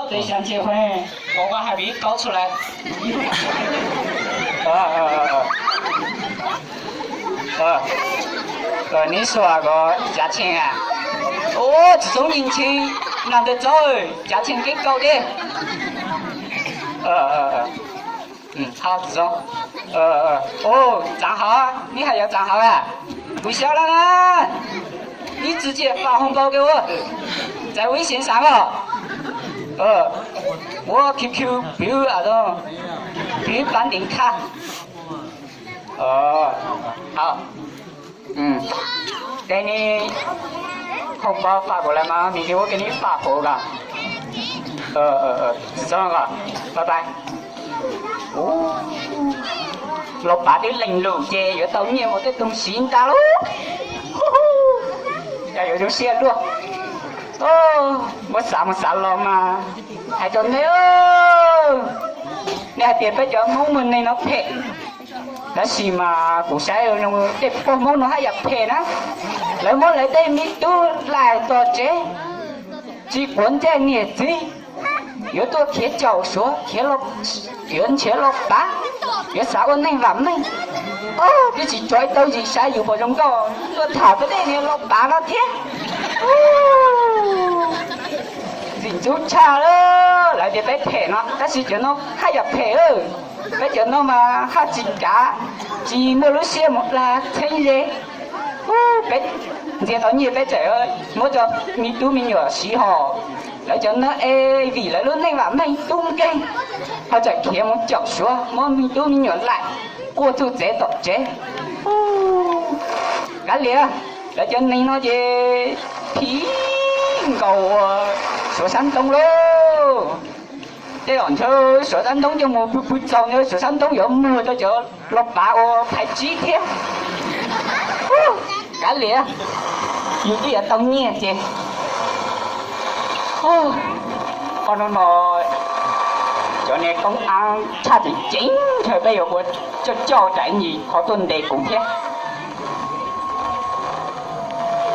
Tej xya nce phooj ywg, ua koj hais vim kauv txhua lawm. Neb suas ko cav tshee a? Ua tsis txoov nyi ntshee, nag ntawd txob cav tshee keeb kauj deb. Txaav hauv, neb hais yog txaav hauv a? Kuv xyov lawm na. Ib txwm ciaj faj hoo npau ke ua, txais ua ib xeev xav os. Ua Q Q piv, piv pab ntev khaj. Kej neb hoo npau faj kuv lawm mas nws ua kej neb faj kuv ko. Txhob, bye bye. Los pav twb lees lus ces yuav tau nyiaj mus tej tug siv ntag lauj. Cas yuav zoo siab luaj. Muab xav mus xav los mas hais rau neb, nej hais tias peb cov Hmoob muaj neeg no phem, tab sis mas kuv saib tej poj Hmoob no haj yam phem na. Lawv muab lawv tej me tub laim tom tsev, tsis quav ntsej niam txiv, yuav tuaj khiav caum suav, yuav nrhiav los pav, yuav xav ua neeg vam meej. Twb tsis tso ib tau zis saib yus puas zoo nkauj tuaj tham peb tej niag los pav no thiab. Ntxim ntxub tshaj lawm, lawv tias peb phem no tab sis cov no haj yam phem. Peb cov no mas haj tsis kav, tsis muaj lub siab mus dag txheeb ze. Peb ntxias tau nyiaj peb tseem muab rau me tub me nyuam siv hos. Lawv cov no es vim lawv lub neej vam meej tub nkeeg, ho tseem khiav mus caum suav muab me tub me nyuam laim quaj txuj txev tom tsev. Kav liam, lawv cov neeg no ces phim nkaus suav sab ntoo lauj. Tej zaum ntshe suav sab ntoo coj mus pw pw txaus ntshe suav sab ntoo yuav muag rau cov los pav ua phais tsib thiab. Kav liam, yus twb yuav tau nyiaj ces, qhov no no cov niag koob ab tshaj tseem ceev ntshe peb yuav ua coj coj tsam ib ntsis qhov tuaj ntes kuv thiab.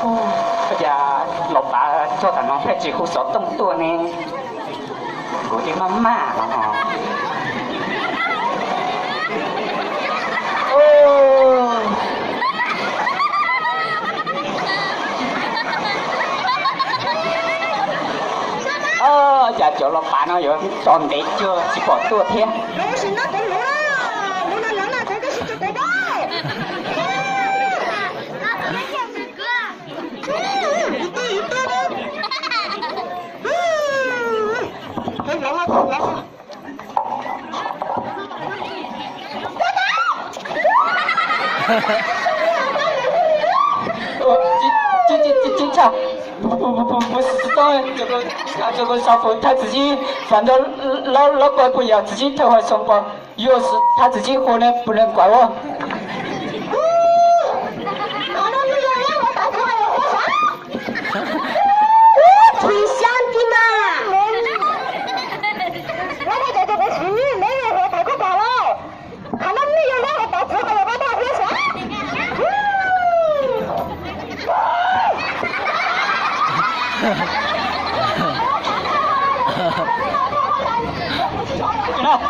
Ua cas los pav txog tam no pheej tsis hu xov tooj tuaj ne? Kuv twb maj maj no. Cas cov los pav no yuav tos ntev cuag tsis pom tuaj thiab. Thawj txwv txib, fam nrog lab ko puas yog txwv txib thawj hais xoo pos, yog txwv txib thawj hais xoo pos ne puas nws kuam ua.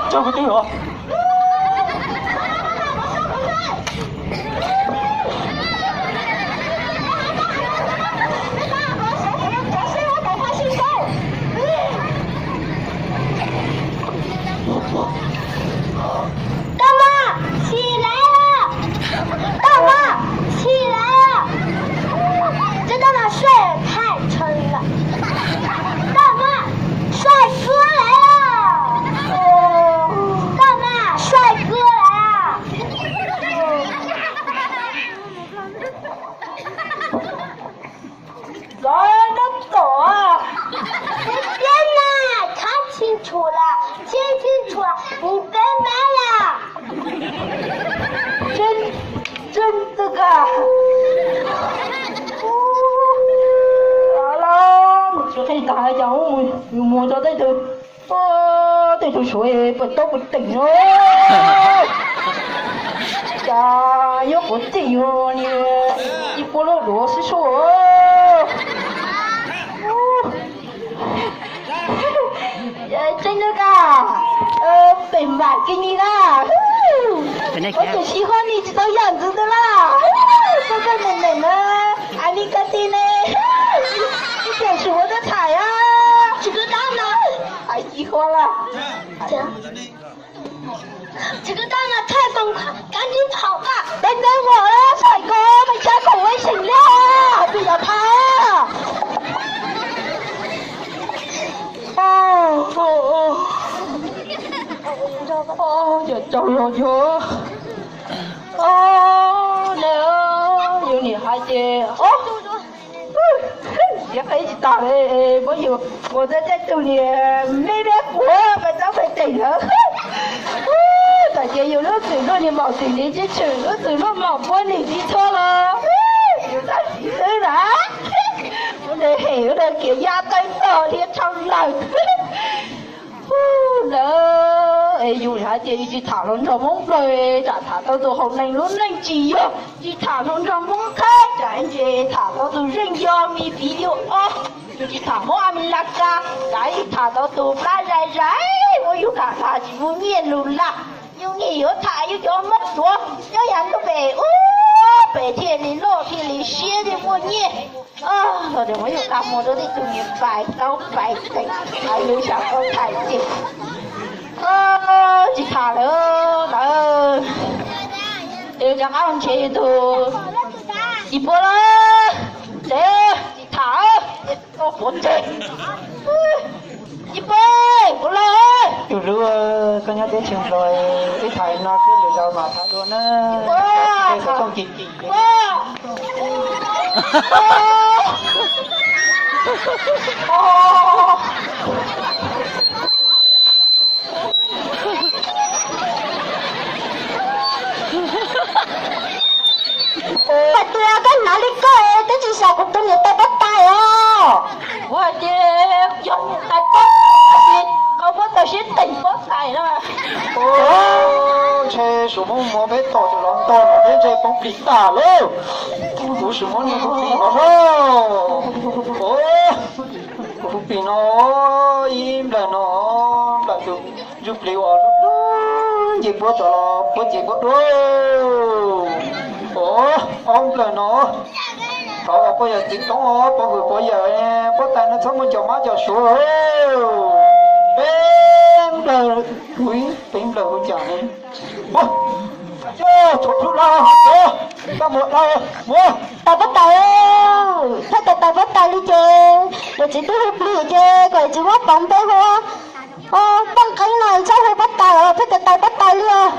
Tso kuv twb los. Toj Maj, chim lawm! Toj Maj, chim lawm! Cov toj no soj thaj tshee lawm. Toj Maj, soj kuab lawm! Toj Maj, soj kuab lawm! Lov nab tom, peb peb na, khab tsis tshua la, tsis tshua, mus peb mab la. Tseeb, tseeb twg ka. Los, mus tsis qhib tas cas mus, mus rau tej tug, tej tug Suav puas tob puas teem no. Cas nyob quav tij yog ib puab lub duav sib suab. Pem npam kiag li na. Ua tseem sib hua li tsis tau yam ntxwv ntawd la. Koj koj neem neem na, a li koj tij ne, ib tiam sus ua tuaj tham a. Tsis kub tab no. Hais sib hua la. Tsis kub tab no thaij koom kab ntsib thaum qa. Peb neb muam saim ko, peb cab koom ua seem liaj, peb yuav tham. Cov tsaug zog yog, ne, yus nim hais ces, tiab qhib tsis tag li, muab yus ua tej tej tug niag me me quav pas txob pes tes lawm. Tam sis yus lub txwm luaj niag maum txwm niag tsis tshwm, lub txwm luaj maum puab nim tsis txhua los yus tab sis xwb na. Ua nws hem ua nws kiav ya tawg tog thiab tshau lawm. Hu, lawm es yus hais tias yus tsis tham hluas nraug Hmoob Nplog, tsam tham tau tus hauv neeg lub neej tsis yog, tsis tham hluas nraug Hmoob Thaib, tsam ntshe tham tau tus zeej yog me piv yus ob. Yus tsis tham Hmoob Amelikas, tsam yus tham tau tus plab zais zais, ua yus tham tham tsis muaj nyiaj lus laj. Yus nim yuav tham yus cov Hmoob Suav nyob yav ntuj pem ub, pem thiaj li loj thiaj li siab thiaj muaj nyiaj. Los muab yus qab muag rau tej tug niag pais taub pais teem, yus xyaum tau tham ces tsis tham lawm lawm. Es rov qab nrhiav yus tus yim pua lawm, ces tsis tham, puav ntseg. Yim pua, puav leej. Tus hlub, koj nyob teb chaws Nplog, ib tham no xwb lwm zaus mam tham dua na. Xov tooj kim kim. Pais tias koj hnav li koj twb tsis xyaum kuv tus niam tais pob tais os. Kuv hais tias yog niam tais pob tais, koj pob tais siab teem pob tais na. Ntshe Suav Hmoob muab peb tom tus los ntog no thiab ntshe poob plig tag lauj. Kuv Suav Hmoob niag poob plig no lauj. Kuv poob plig no, ib nplawm no, nplawm tus ntsuj plig uas nce puab tod los puab ces puab dua. Ob nplawm no, thov kom puab yawm txiv toob os, puab hwm puab yawm, pob tais no txhob muaj cov mab cov suav. Peb nplawm, peb nplawm hu cas ne? Muab, tshuav plhu los, koj mus dawb, muab. Tais pob tais, thaij tais tais pob tais li ces yawm txiv twb hu plig ces kom yawm txiv muab poov peb hu. Pooj qeeb no txhob hu pob tais os, pheej tais tais pob tais li os.